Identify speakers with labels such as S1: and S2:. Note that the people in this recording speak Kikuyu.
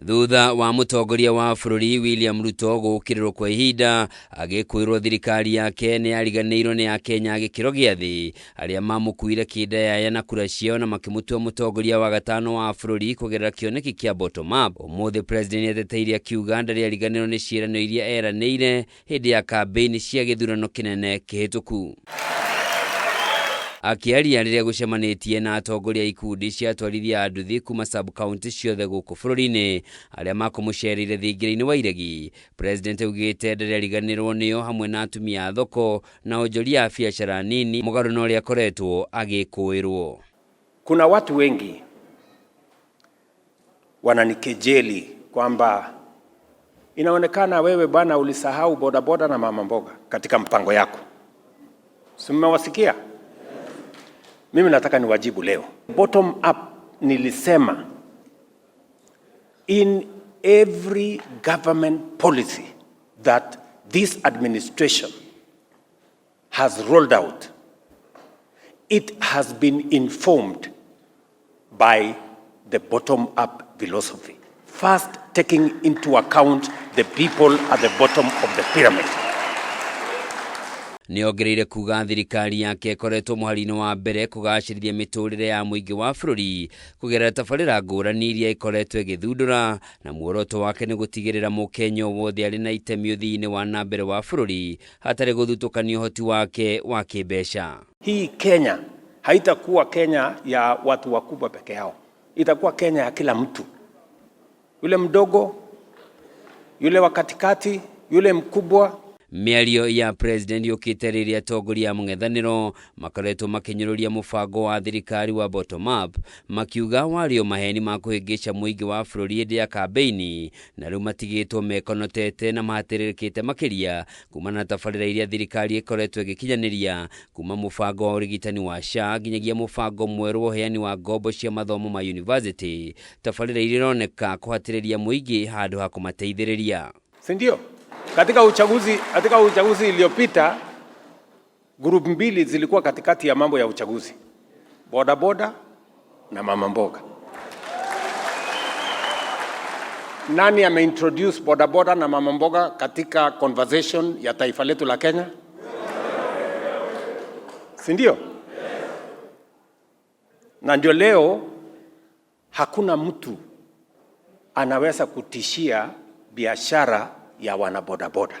S1: Thutha wa mũtongoria wa bũrũri William Ruto gũũkĩrĩrwo kwa ihinda agĩkwĩrwo thirikari yake nĩ yariganĩirwo nĩ Akenya a gĩkĩro gĩa thĩ arĩa mamũkuire kĩndayaya na kura ciao na makĩmũtua mũtongoria wa gatano wa bũrũri kũgerera kĩoneki kĩa bottom up. Ũmũthĩ president nĩateteire akiuga ndarĩ ariganĩrwo nĩ ciĩranĩro iria eranĩire hĩndĩ ya kambĩini cia gĩthurano kĩnene kĩhĩtũku. Akĩaria rĩrĩa gũcemanĩtie na atongoria a ikundi cia atwarithia a nduthi kuma sub-county ciothe gũkũ bũrũri-inĩ arĩa makũmũcereire thingira-inĩ wa Iregi, President augĩte ndarĩ ariganĩrwo nĩo hamwe na atumia a thoko na onjoria a biacara nini mũgarũ na ũrĩa akoretwo agĩkũĩrwo.
S2: Kuna watu wengi wananikejeli kwamba inaonekana wewe bwana ulisahau bodaboda na mama mboga katika mpango yako. Si mmewasikia? Mimi nataka niwajibu leo. Bottom up nilisema in every government policy that this administration has rolled out, it has been informed by the bottom-up philosophy. First, taking into account the people at the bottom of the pyramid.
S1: Nĩongereire kuga thirikari yake ĩkoretwo mũhari-inĩ wa mbere kũgacĩrithia mĩtũrĩre ya mũingĩ wa bũrũri kũgerera tabarĩra ngũrani iria ĩkoretwo ĩgĩthundũra, na muoroto wake nĩ gũtigĩrĩra mũkenya o wothe arĩ na itemi ũthii-inĩ wa na mbere wa bũrũri hatarĩ gũthutũkania ũhoti wake wa kĩmbeca.
S2: Hii Kenya haitakuwa Kenya ya watu wakubwa peke yao, itakuwa Kenya ya kila mtu, yule mdogo, yule wa katikati, yule mkubwa.
S1: Mĩario ya president yũkĩte rĩrĩa atongoria a mũng'ethanĩro makoretwo makĩnyũrũria mũbango wa thirikari wa bottom up, makiuga warĩ o maheni ma kũhĩngĩca mũingĩ wa bũrũri hĩndĩ ya kambĩini, na rĩu matigĩtwo mekonotete na mahatĩrĩrĩkĩte makĩria kumana na tabarĩra iria thirikari ĩkoretwo ĩgĩkinyanĩria, kuma mũbango wa ũrigitani wa SHA nginyagia mũbango mwerũ wa ũheani wa ngombo cia mathomo ma university, tabarĩra iria ironeka kũhatĩrĩria mũingĩ handũ ha kũmateithĩrĩria.
S2: Si ndio? Katika uchaguzi iliyopita group mbili zilikuwa katikati ya mambo ya uchaguzi, bodaboda na mama mboga. Nani ameintroduce bodaboda na mama mboga katika conversation ya taifa letu la Kenya? Si ndio? Na ndio leo hakuna mtu anaweza kutishia biashara ya wanabodaboda.